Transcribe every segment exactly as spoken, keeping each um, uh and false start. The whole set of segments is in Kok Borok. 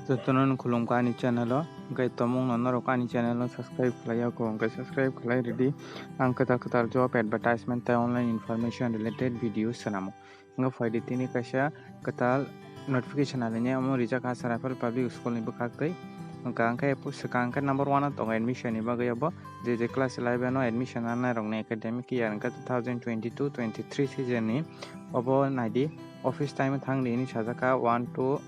Jotono no khulumkha ani channel o, hwnkhe tomungno norok ani channel o subscribe khlai ya kho, hwnkhe subscribe khlai rwdi. Ang kwtal kwtal job advertisement tei online information related video swnamo. Hwnkhe phaidi tini kaisa kwtal notification alaini, omo rijak Assam Rifle Public School ni bwkhak twi. Hwnkha hwnkhe swkang khe number one o tongo admission ni bagwi, obo je je class eleven o admission anai rokni academic year hwnkhe two thousand twenty-two twenty-three season ni. Obo naidi, office time thang di hinwi sajak kha, one to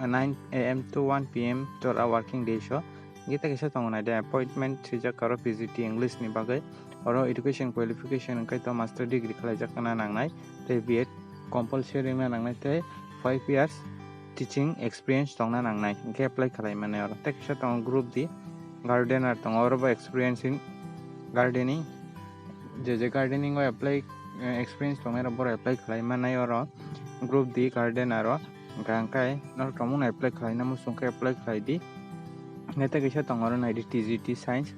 nine a m to one p m jora working days o. Hwnkhe tei kaisa tongo naidi, appointment swijak kha oro P G T English ni bagwi. Oro education qualification hwnkhe to master degree khlaijak kana nangnai, tei B Ed compulsory wngna nangnai, tei five years teaching experience tongna nangnai, hwnkhe apply khlai mani oro. Tei kaisa tongo group D, gardener tongo, oro bo experience in gardening, je je gardening o apply, eh, experience tongnai rok borok apply khlai mannai oro group D gardener o. Hwnkha hwnkhe norok tongmung apply khlaina muchung khe apply khlai di. Hwnkhe tei kaisa tongo oro naidi T G T science.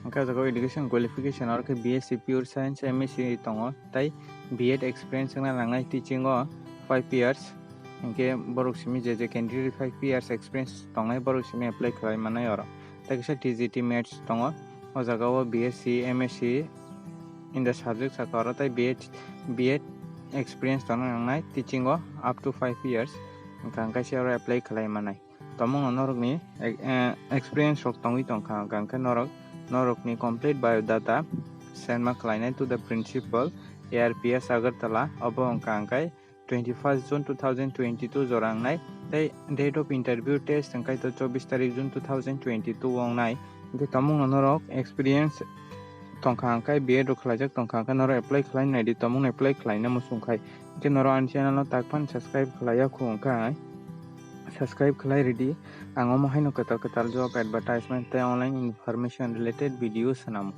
Hwnkhe o jaga o education qualification oro khe B S C pure science, M S C tongo, tei B Ed experience wngna nangnai teaching o five years. Hwnkhe borok simi je je candidate five years experience tongnai borok simi apply khlai mannai oro. Tei kaisa T G T maths tongo, o jaga o B S C, M S C in the subject saka oro tei B Ed, B Ed experience tongna nangnai teaching o up to five years. Hwnkha hwnkhe se oro apply khlai mannai. Tomungno norokni, eh, experience rok tongwi tongkha, hwnkha hwnkhe norok, norokni complete biodata send ma khlainai to the principal, A R P S Agartala, obo hwnkha hwnkhe twenty-first June two thousand twenty-two jora wngnai, tei date of interview test hwnkhe to chobbish tarik June two thousand twenty-two o wngnai. Hwnkhe tomungno norok experience tongkha hwnkhe, B Ed rok khlaijak tongkha hwnkhe norok apply khlai naidi, tomungno apply khlaina muchung khai. Hwnkhe norok ani channel no tak phano subscribe khlai ya kho hwnkhe subscribe khlai rwdi. Ang omo haino kwtal kwtal job advertisement tei online information related video swnamo.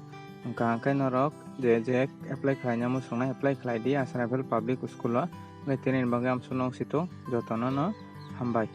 Hwnkha hwnkhe norok je je apply khlaina muchungnai apply khlai di Assam Rifle Public School o. Hwnkhe tini bagwi amsuk nok situ jotono no hambai.